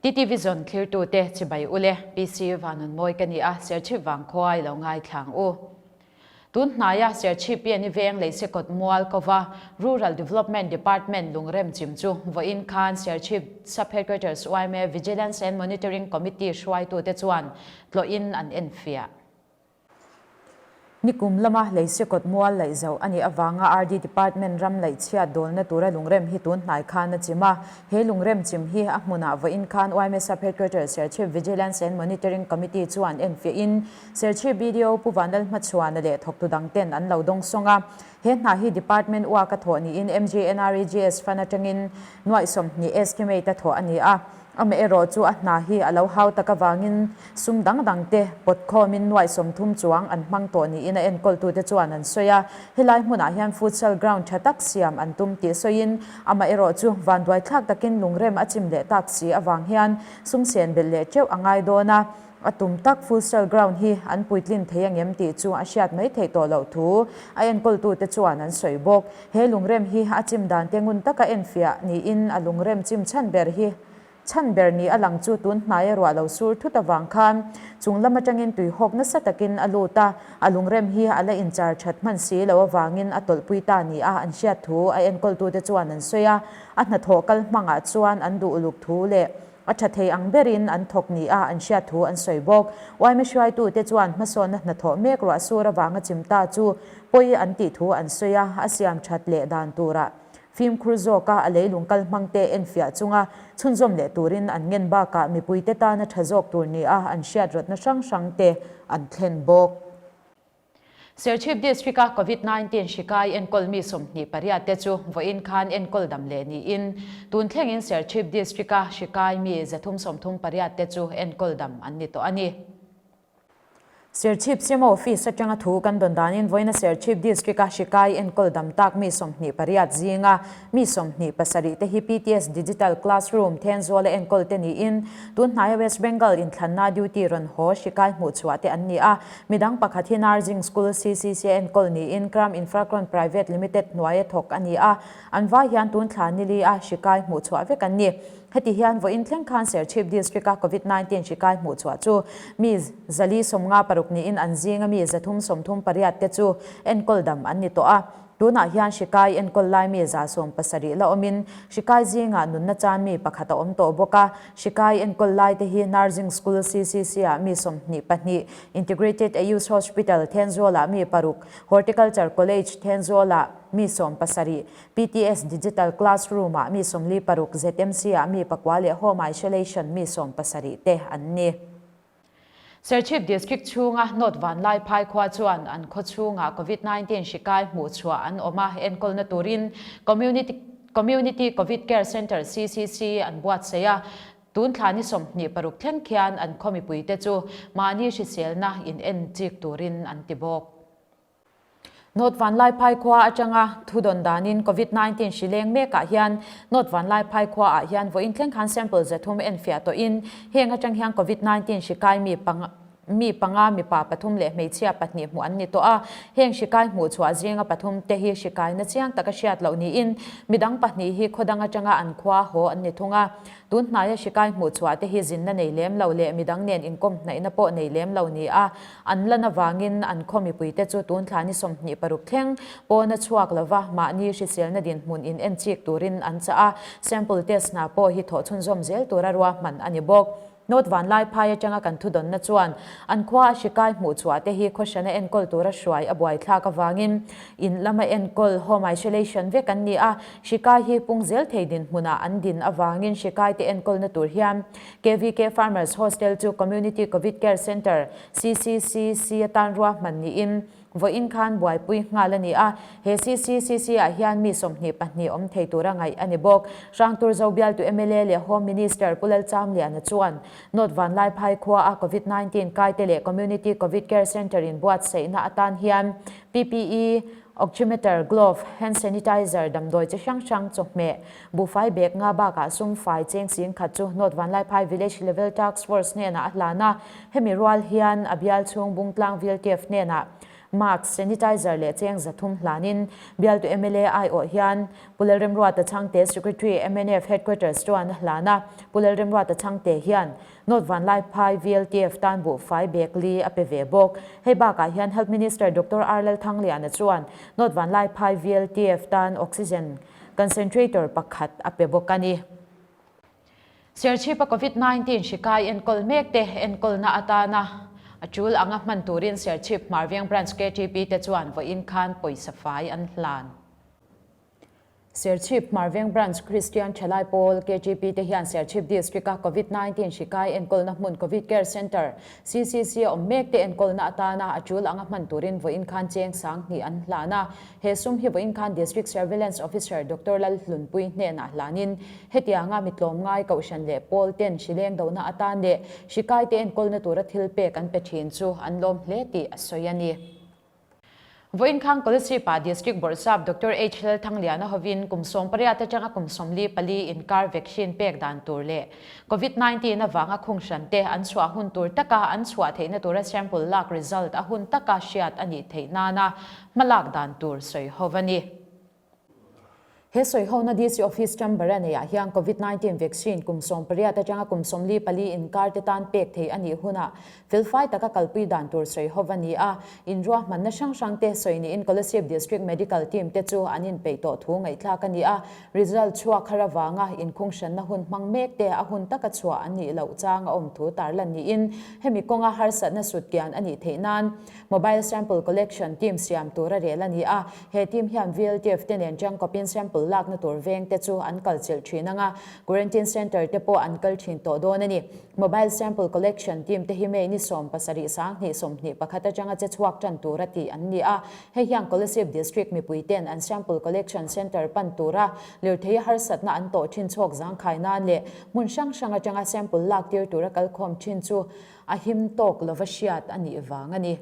TTV zawn thlirtute chibai ule, PC Vanunmawi ka ni a, Serchhip vangkhua i lo ngaithla ang u. Tun hnaia Serchhip Piani Veng Leisekawt Mual kova Rural Development Department lungrem chim chu vawiin khan Serchhip Sub-Headquarters yma Vigilance and Monitoring Committee hruaitute chuan tlawhin an enfiah. Nikum lama Leisekawt Mual laih zoh a nih avanga RD Department ram laih chhiat dawlna tura lungrem hi tun hnai khan a chim a. He lungrem chim hi a hmunah vawiin khan yma Sub-Headquarters Serchhip Vigilance and Monitoring Committee chuan enfiahin Serchhip BDO Pu Vanlal Hmachhuana leh thawktu dangten an lo dawng sawng a. He hna hi Department uak a thawh niin MJNREGS fund atangin nuaih 20 estimate a thawh a ni a. Amaherawh chu a hna hi a lo hau tak avangin sum dang dang te pawt khawmin nuaih 30 chuang an hmang tawh niin a enkawltute chuan an sawi a. Helai hmunah hian futsal ground tha tak siam an tum tih sawiin amaherawh chu vanduaithlak takin lungrem a chim leh tak si avang hian sum sen belh leh teuh a ngai dawn a. A tum tak futsal ground hi an puitlin thei angem tih chu a hriat mai theih tawh loh thu a enkawltute chuan an sawi bawk. He lungrem hi a chim dan te ngun taka enfiah niin a lungrem chim chhan ber hi chhan ber ni a lang chu tun hnaia ruah lo sur thut avang khan chung lam atangin tuihawk nasa takin a lut a, a lungrem hi a la inchar that hman si lo avangin a tawlhpui ta ni a an hriat thu a enkawltute chuan an sawi a, a hnathawh kal hmangah chuan an duh uluk thu leh A tha thei ang berin an thawk ni a an hriat thu an sawi bawk. Yma hruaitute chuan hmasawnna hnathawh mek ruah sur avanga chim ta chu pawi an tih thu an sawi a, a siam that leh dan turah fimkhur zawka a leilung kal hmangte enfiah chunga chhunzawm leh turin an ngen bakah mipuite tana tha zawk tur ni a an hriat rawtna hrang hrangte an thlen bawk. Serchhip District-a Covid 19 hri kai enkawl mi 28 te chu vawiin khan enkawl dam leh niin tun thlengin Serchhip District-a hri kai mi 338 te chu enkawl dam an ni tawh a ni. Serchhip CMO Office atanga thu kan dawn danin vawiina Serchhip District-a hri kai enkawl dam tak mi 28 zinga Mi 27 te hi PTS Digital Classroom Thenzuala enkawl te niin tun hnaia West Bengal inthlanna duty rawn haw hri kai hmuh chhuah te an ni a. Midang pakhat hi Narzing School CCC a enkawl niin Kram Infracron Private Limited hnuaia thawk a ni a. An vai hian tun thla nili a hri kai hmuh chhuah vek an ni. Heti hian vawiin thleng khan Serchhip District a Covid 19 hri kai hmuh chhuah chu mi 456 niin an zinga mi 338 te chu enkawl dam an ni tawh a. Tunah hian hri kai enkawl lai mi 170 la awmin hri kai zingah nunna chan mi pakhat a awm tawh bawk a. Hri kai enkawl lai te hi Nursing School CCC ah mi 22, Integrated Ayush Hospital Thenzawl ah mi paruk, Horticulture College Thenzawl ah mi 17, PTS Digital Classroom ah mi 46, ZMC ah mi pakua leh Home Isolation mi 70 te an ni. Serchhip District chhunga North Vanlaiphai khua chuan an khaw chhungah Covid 19 hri kai hmuh chhuah an awm a, enkawlna turin Community Community Covid Care Centre, CCC, an buatsaih a. Tun thla ni 26 thleng khian an khaw mipuite chu mahni hriselna in en chik turin an ti bawk. North Vanlaiphai khua atanga thu dawn danin Covid 19 hri leng mekah hian North Vanlaiphai khua ah hian vawiin thleng khan sample 300 enfiah tawhin heng atang hian Covid 19 hri kai mi panga mi panga mipa pathum leh hmeichhia pahnih hmuh an ni tawh a. Heng hri kai hmuh chhuah zinga pathum te hi hri kaina chiang taka hriat loh niin midang pahnih hi khaw dang atanga an khua haw an ni thung a. Tun hnaia hri kai hmuh chhuah te hi zinna nei lem lo leh midang nen inkawm hnaihna pawh nei lem lo ni a. An lan avangin an khaw mipuite chu tun thla ni 26 thleng pawn a chhuak lova, mahni hriselna dinhmun in en chik turin an chah a, sample test hna pawh hi thawh chhunzawm zel tura ruahman a ni bawk. North Vanlaiphai atanga kan thudawnna chuan an khua a hri kai hmuh chhuah te hi khawhrana enkawl tura hruai a buaithlak avangin in lama enkawl, home isolation, vek an ni a, hri kai hi pung zel thei dinhmunah an din avangin hri kai te enkawlna tur hian KVK Farmers Hostel chu Community Covid Care Centre, CCCC, atan ruahman niin vawiin khan buaipui nghal a ni a. He CCCC ah hian mi 22 awm thei tura ngaih a ni bawk. Hrangtur Zobialtu mla leh Home Minister Pu Lalchamliana chuan North Vanlaiphai khua a Covid 19 kaite leh Community Covid Care Centre in buatsaihna atan hian PPE, Oximeter, glove, hand sanitizer, damdawi chi hrang hrang, chawhmeh, buhfai bag nga bakah sum fai cheng sing khat chu North Vanlaiphai Village Level Task Force hnenah a hlan a, hemi rual hian a bial chhung Bungtlang VLTF hnenah Mask, sanitizer leh cheng 300 hlanin bialtu mla aiawh hian Pu Lalremruata Chhangte Secretary mnf Headquarters chuan a hlan a, Pu Lalremruata Chhangte hian North Vanlaiphai VLTF tan buhfai bag li a pe ve bawk. Hei bakah hian Health Minister Doctor R Lalthangliana chuan North Vanlaiphai VLTF tan Oxygen Concentrator pakhat a pe bawk a ni. Serchhipa Covid 19 hri kai enkawl mek te enkawlna atana a tul anga hman turin Serchhip Hmarveng Branch ktp te chuan vawiin khan pawisa fai an hlan. Serchhip Hmarveng Branch Kristian Thalai Pawl, KTP, te hian Serchhip District-a Covid 19 hri kai enkawlna hmun Covid Care Centre, CCC, a awm mek te enkawlna atana a tul anga hman turin vawiin khan cheng 2000 an hlan a. He sum hi vawiin khan District Surveillance Officer Doctor Lalhlunpui hnenah hlanin hetianga mitlawm ngai kohhran leh pawl ten hri leng dohna atan leh hri kai te enkawlna tura thil pek an pe thin chu an lawm hle tih a sawi a ni. Vawiin khang Kolasib-ah District Bawrhsap Doctor H Lalthangliana hovin kum 18 atanga kum 44 inkar vaccine pek dan tur leh Covid 19 avanga khung hran te an chhuah hun tur taka an chhuah theihna tura sample lak result a hun taka hriat a nih theih nana hmalak dan tur sawi ho a ni. He sawihona DC Office Chamber a neihah hian Covid 19 vaccine kum 18 atanga kum 44 inkar te tan pek theih a nih hunah felfai taka kalpui dan tur sawiho a ni a. Inruahmanna hrang hrang te sawi niin Kolasib District Medical Team te chu an inpeih tawh thu ngaihthlak a ni a. Result chhuak har avanga inkhung hranna hun hmang mek te a hun taka chhuah an nih loh chang a awm thu tarlan niin hemi kawnga harsatna sutkian a nih theih nan Mobile Sample Collection Team siam tur a rel a ni a, he team hian VLTF te nen tangkawpin sample lakna tur veng te chu an kal chilh thin ang a, Quarantine Centre te pawh an kal thin tawh dawn a ni. Mobile Sample Collection Team te hi May ni 70 2021 atanga che chhuak tan tura tih an ni a, hei hian Kolasib District mipui ten an Sample Collection Centre pan tura lirthei harsatna an tawh thin chhawk zangkhai nan leh hmun hrang hrang atanga sample lak tir tura kalkhawm thin chu a him tawk lova hriat a nih vang a ni.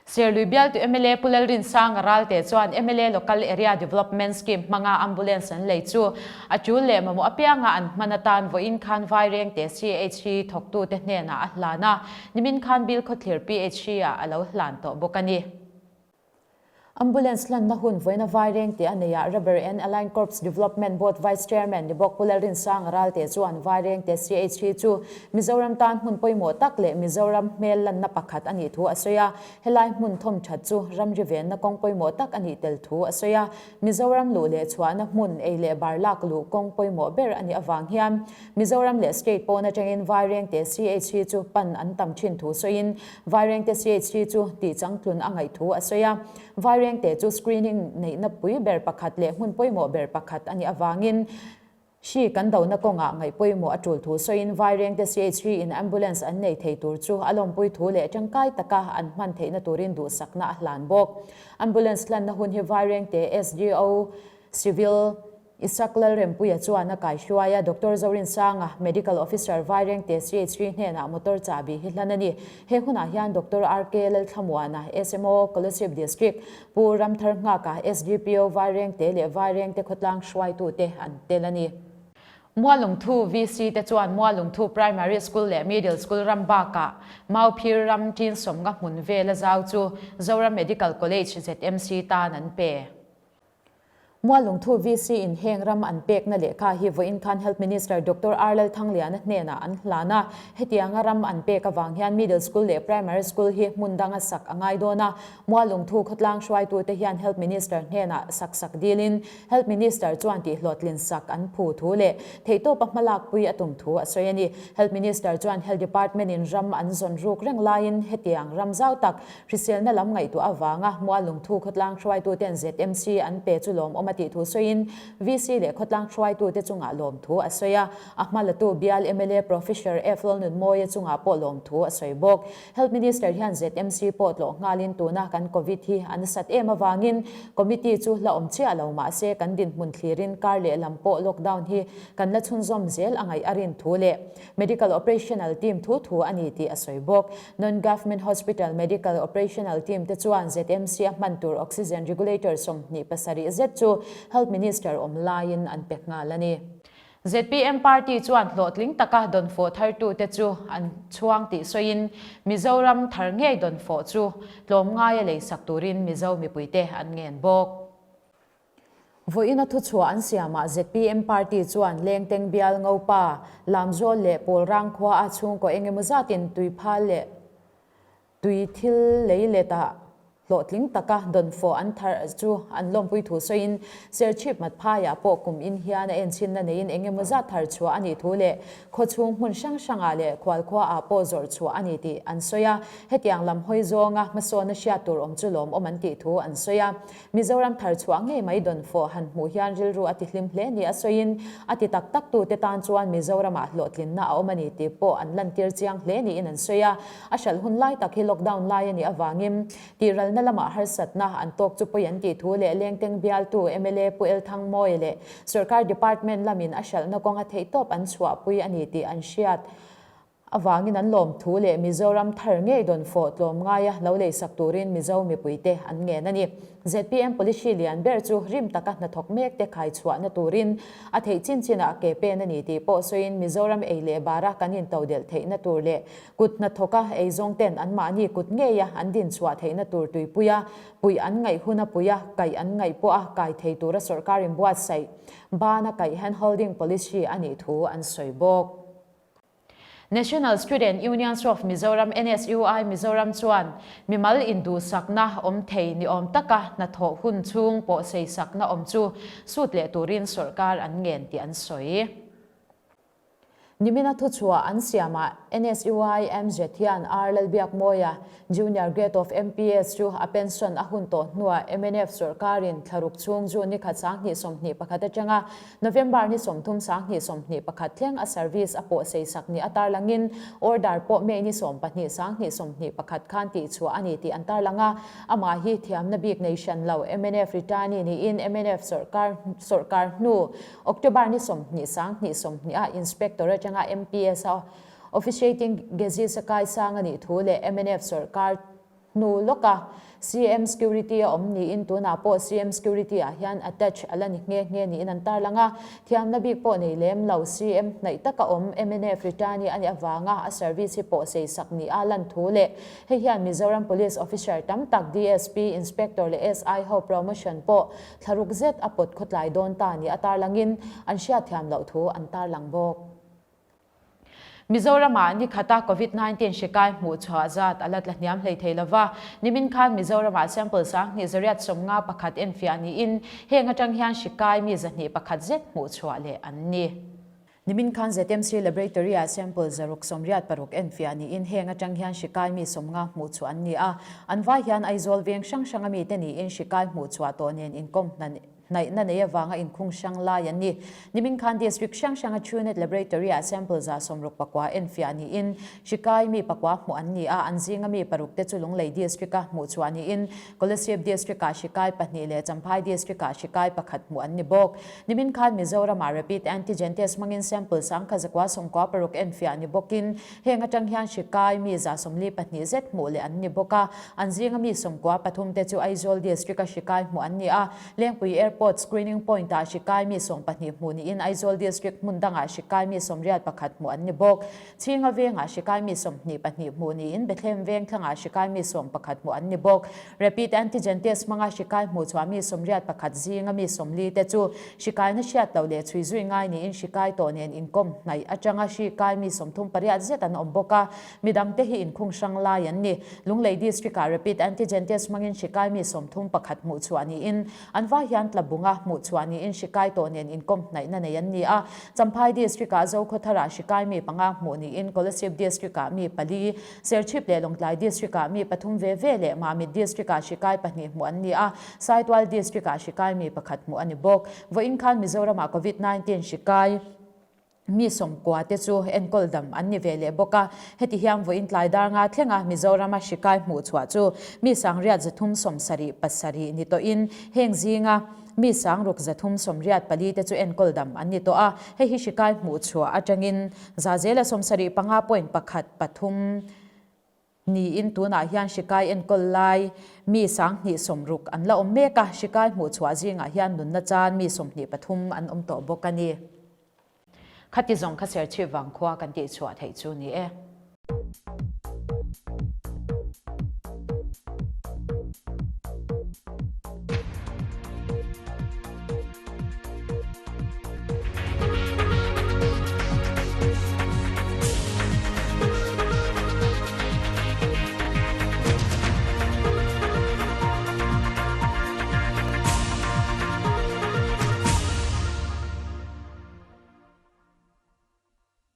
Serlui bialtu mla Pu Lalrinsanga Ralte chuan mla Local Area Development Scheme hmanga ambulance an lei chu a tul leh mamawh apianga an hman atan vawiin khan Vairengte CHC thawktute hnenah a hlan a, nimin khan Bilkhawthlir PHC-ah a lo hlan tawh bawk a ni. Ambulance hlanna hun vawiina Vairengte a neiah Rubber and Allied Corps Development Board Vice Chairman ni bawk Pu Lalrinsanga Ralte chuan Vairengte CHC chu Mizoram tan hmun pawimawh tak leh Mizoram hmel lanna pakhat a nih thu a sawi a. Helai hmun thawm that chu ramri venna kawng pawimawh tak a nih tel thu a sawi a. Mizoram luh leh chhuahna hmun ei leh bar lak luh kawng pawimawh ber a nih avang hian Mizoram leh state pawn atangin Vairengte CHC chu pan an tam thin thu sawiin Vairengte CHC chu tih changtlun a ngaih thu a sawi a. Vairengte chu screening neihna pui ber pakhat leh hmun pawimawh ber pakhat a nih avangin hri kan dona kawngah ngaih pawimawh a tul thu sawiin Vairengte CHC in ambulance an nei thei tur chu a lawmpui thu leh tangkai taka an hman theihna turin duhsakna a hlan bawk. Ambulance hlanna hun hi Vairengte SDO Civil Isak Lalrempuia chuan a kaihruai a, Doctor Zorinsanga, Medical Officer Vairengte CHC hnenah motor chahbi hi hlan a ni. He hunah hian Doctor RK Lalthlamuana, SMO, Kolasib District, Pu Ramthar Nghaka, SDPO Vairengte leh Vairengte khawtlang hruaitute an tel a ni. Mualungthu VC te chuan Mualungthu Primary School leh Middle School ram bakah Mauphir ram tin sawmnga hmun vela zau chu Zoram Medical College, ZMC, tan an pe. Mualungthu VC in heng ram an pekna lehkha hi vawiin khan Health Minister Doctor R Lalthangliana hnenah an hlan a. Hetianga ram an pek avang hian Middle School leh Primary School hi hmun danga sak a ngai dawn a. Mualungthu khawtlang hruaitute hian Health Minister hnenah sak sak dilin Health Minister chuan tihhlawhtlin sak an phu thu leh theihtawpa hmalakpui a tum thu a sawi a ni. Health Minister chuan Health Department in ram an zawn ruk reng laiin hetiang ram zau tak Hriselna lam ngaihtuah avanga Mualungthu khawtlang hruaituten ZMC an pe chu lawmawm a tih thu sawiin VC leh khawtlang hruaitute chungah lawmthu a sawi a. A hmalatu bial mla Professor F Lalnunmawia chungah pawh lawmthu a sawi bawk. Health Minister hian ZMC pawh tlawh nghalin tuna kan Covid hi a nasat em avangin Committee chu la awm chiah lo mahse kan dinhmun thlirin kar lehlam pawh lockdown hi kan la chhunzawm zel a ngaih a rin thu leh Medical Operational Team thu thu a ni tih a sawi bawk. Non-Government Hospital Medical Operational Team te chuan ZMC a hman tur Oxygen Regulator 27 zet chu Health Minister awm laiin an pe nghal a ni. Zpm party chuan hlawhtling taka dawnfawh thartute chu an chhuang tih sawiin Mizoram thar ngei dawnfawh chu tlawmngaia leisak turin Mizo mipuite an ngen bawk. Vawiina thuchhuah an siamah zpm party chuan Lengteng bial Ngopa, Lamzawl leh Pawlrang khua a chhungkaw engemaw zatin tuiphal leh Tui thil lei letah hlawhtling taka dawnfawh an thar chu an lawmpui thu sawiin Serchhip Matphaiah pawh kum in hian a enchhinna neiin eng emaw zat thar chhuah a nih thu leh khawchhung hmun hrang hrangah leh khualkhua ah pawh zawrh chhuah a ni tih an sawi a. Hetiang lam hawi zawnga hmasawna hriat tur awm chu lawmawm an tih thu an sawi a. Mizoram thar chhuah ngei mai dawnfawh han hmuh hian rilru a ti hlim hle ni a sawiin a ti tak tak tute tan chuan Mizoramah hlawhtlinna a awm a ni tih pawh an lantir chiang hle niin an sawi a. A hralh hun lai tak hi lockdown lai a nih avangin tihralna lamah harsatna an tawk chu pawi an tih thu leh Lengteng bialtu mla Pu Elthangmawia leh Sawrkar Department lamin a hralhna kawnga theihtawp an chhuahpui a ni tih an hriat avangin an lawm thu leh Mizoram thar ngei dawn fawh tlawm ngaia lo leisak turin Mizo mipuite an ngen a ni. Zpm policy lian ber chu rim taka hnathawk mekte khaichhuahna turin a theih chin chinah ke pen a ni tih pawh sawiin Mizoram ei leh bara kan intodelh theihna tur leh Kut hnathawka eizawngten anmahni kut ngeia an dinchhuah theihna tur tuipuia puih an ngaih huna puia kaih an ngaih pawha kai thei tura sawrkar inbuatsaih bana kaih handholding policy a nih thu an sawi bawk. National Student Unions of Mizoram, NSUI, Mizoram chuan mimal induhsakna awm thei ni awm taka hnathawh hun chhung pawh seisakna awm chu sut leh turin sawrkar an ngen tih an sawi. Nimina thuchhuah an siamah NSUI MZ hian R Lalbiakmawia, Junior Grade of MPS chu a pension a hun tawh hnuah mnf sawrkarin thlaruk chhung June ni khat 2021 atanga November ni 30 2021 thleng a service a pawh seisak ni a tarlangin order pawh May ni 12 2021 khan tihchhuah a ni tih an tarlang a. Amah hi thiamna bik nei hran lo mnf returnee niin mnf sawrkar hnu October ni 20 2020 ah Inspector atanga MPS a officiating Gezi Sakai sang a nih thu leh mnf sawrkar hnu lawka CM Security a awm niin tunah pawh CM Security ah hian attach a la ni nghe nghe niin an tarlang a. Thiamna bik pawh nei lem lo CM hnaih taka awm mnf returnee a nih avanga a service hi pawh seisak ni a lan thu leh hei hian Mizoram Police Officer tam tak DSP, Inspector leh SI ho promotion pawh Thlaruk zet a pawt khawtlai dawn ta ni a tarlangin an hriatthiam loh thu an tarlang bawk. Mizoramah ni khata Covid 19 hri kai hmuh chhuah zat a la tla hniam hlei thei lova, nimin khan Mizoramah sample 2551 enfiah niin heng atang hian hri kai mi 201 zet hmuh chhuah leh an ni. Nimin khan ZMC Laboratory-ah sample 686 enfiah niin heng atang hian hri kai mi 50 hmuh chhuah an ni a. An vai hian Aizawl veng hrang hranga mite niin hri kai hmuh chhuah tawh nen inkawm hnaihna nei avanga inkhung hrang lai an ni. Nimin khan District hrang hranga Trunet Laboratory-ah sample 69 enfiah niin hri kai mi pakua hmuh an ni a, an zinga mi paruk te chu Lunglei District-a hmuh chhuah niin Kolasib District-ah hri kai pahnih leh Champhai District-ah hri kai pakhat hmuh an ni bawk. Nimin khan Mizoramah Rapid Antigen Test hmangin sample 1996 enfiah ni bawkin heng atang hian hri kai mi 42 zet hmuh leh an ni bawk a. An zinga mi 13 te chu Aizawl District-a hri kai hmuh an ni a. Lengpui Airport Screening Point-ah hri kai mi 12 hmuh niin Aizawl District hmun dangah hri kai mi 81 hmuh an ni bawk. Chhinga vengah hri kai mi 22 hmuh niin Bethlehem veng thlangah hri kai mi 11 hmuh an ni bawk. Rapid Antigen Test hmanga hri kai hmuh chhuah mi 81 zinga mi 40 te chu hri kaina hriat loh leh chhui zui ngai niin hri kai tawh nen inkawm hnaih atanga hri kai mi 38 zet an awm bawk a, midangte hi inkhung hrang lai an ni. Lunglei District-ah Rapid Antigen Test hmangin hri kai mi 31 hmuh chhuah niin An vai hian Tlabunga hmuh chhuah niin hri kai tawh nen inkawm hnaihna nei an ni a. Champhai District-ah Zokhawtharah hri kai mi panga hmuh niin Kolasib District-ah mi pali, Serchhip leh Lawngtlai District-ah mi pathum ve ve leh Mamit District-ah hri kai pahnih hmuh an ni a. Saitual District-ah hri kai mi pakhat hmuh a ni bawk. Vawiin khan Mizoramah Covid 19 hri kai Mi sawmkua te chu enkawl dam an ni ve leh bawk a, heti hian vawiin tlai dar nga thlenga Mizorama hri kai hmuh chhuah chu mi 337 ni tawhin heng zinga mi 6384 te chu enkawl dam an ni tawh a, hei hi hri kai hmuh chhuah atangin za zela 75 point pakhat pathum Niin tunah hian hri kai enkawl lai mi 2060 an la awm mek a, hri kai hmuh chhuah zingah hian nunna chan mi 23 an awm tawh bawk a ni. Khati zawng kha Serchhip vang khua kan tihchhuah theih chu ni e.